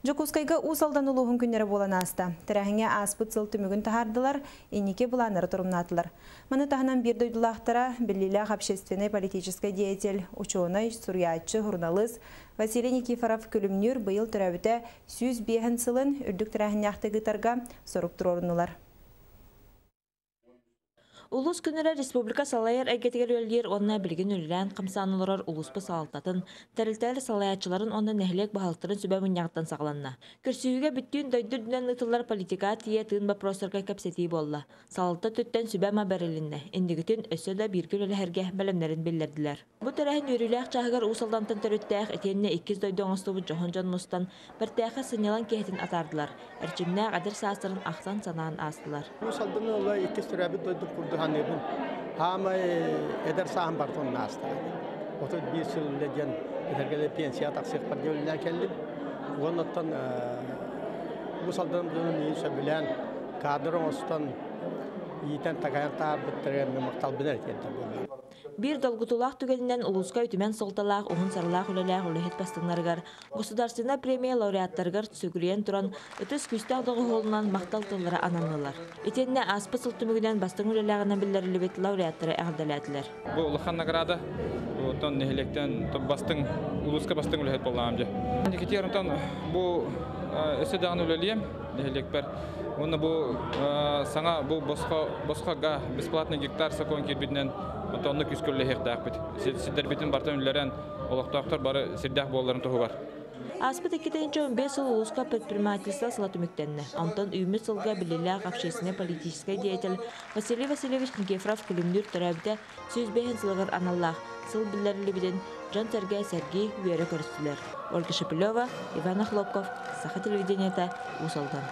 Дьокуускайга Уус Алдан улууһун күннэрэ буолан ааста. Тэрээһиҥҥэ ааспыт сыл түмүгүн таһаардылар, инники былааннары торумнаатылар. Маны таһынан биир дойдулаахтара, биллиилээх общественнай-политическай деятель, учуонай, суруйааччы, суруналыыс Василий Никифоров Күлүмнүүр быйыл төрөөбүтэ 105 сылын үрдүк тэрээһиннээхтик ыытарга сорук туруоруннулар. Улуус күннэрэ республика салайар эйгэтигэр үлэлиир уонна билигин үлэлээн хамсаан олорор улууспут салалтатын, тэрилтэлэр салайааччыларын уонна нэһилиэк баһылыктарын сүбэ мунньаҕыттан саҕаланна. Көрсүһүүгэ бүттүүн дойду үрдүнэн ыытыллар политикаҕа тиийэ тыын боппуруостарга кэпсэтии буолла. Салалта өттүттэн сүбэ-ама бэрилиннэ, инникитин өссө да бииргэ үлэлэһэргэ бэлэмнэрин биллэрдилэр. Бу тэрээһин үөрүүлээх чааһыгар Уус Алдантан төрүттээх итиэннэ иккис дойду оҥостубут дьоһун дьон мустан, бэртээхэй сынньалаҥ киэһэтин атаардылар, эрчимнээх эдэр саастарын ахтан-санаан аастылар. Уус Алдан ыла иккис төрөөбүт дойдум курдук саныыбын. Хаамай эдэр сааһым барытын ааста. 31 сыл үлэ диэн этэргэ пенсия тахсыахпар диэн үлэлээн кэллим. Уоннаттан Уус Алдан дьонун миигин сөбүлээн кадр оҥостон иитэн такайан таһаарбыттарыгар махталбын эрэ тиэрдэр буолла. Биир долгутуулаах түгэнинэн улууска үтүмэн суолталаах уһун сыралаах үлэлээх үлэһит бастыҥнарыгар Государственнай премия лауреаттарыгар сүгүрүйэн туран ытыс күүстээх доҕуһуолунан махтал тыллара ананнылар. Итиэннэ ааспыт сыл түмүгүнэн бастыҥ үлэлээҕинэн биллэриллибит лауреаттары эҕэрдэлээтилэр. Бу улахан награда. Оттон нэһилиэктэн бастыҥ, улууска бастыҥ үлэһит буоллаҕым дьэ. Никитер онтон бу өссө даҕаны үлэлиэм нэһилиэкпэр. Уонна бу саҥа бу босхо босхога бесплатный гектар сокуон киирбитинэн онно күүскэ үлэлэһиэхтээхпит. Сирдэрбитин барытын үллэрэн олохтоохтор бары сирдээх буолларын туһугар. Ааспыт 2015 сыл улууска предпринимательство сыла түмүктэннэ. Онтон үүммүт сылга биллиилээх общественнай-политическай деятель Василий Васильевич Никифоров Күлүмнүүр төрөөбүтэ 105 сылыгар аналлаах сыл биллэриллибитин дьон-сэргэ сэргии үөрэ көрүстүлэр. Ольга Шепелева, Иван Охлопков, Саха телевидениета, Уус Алдан.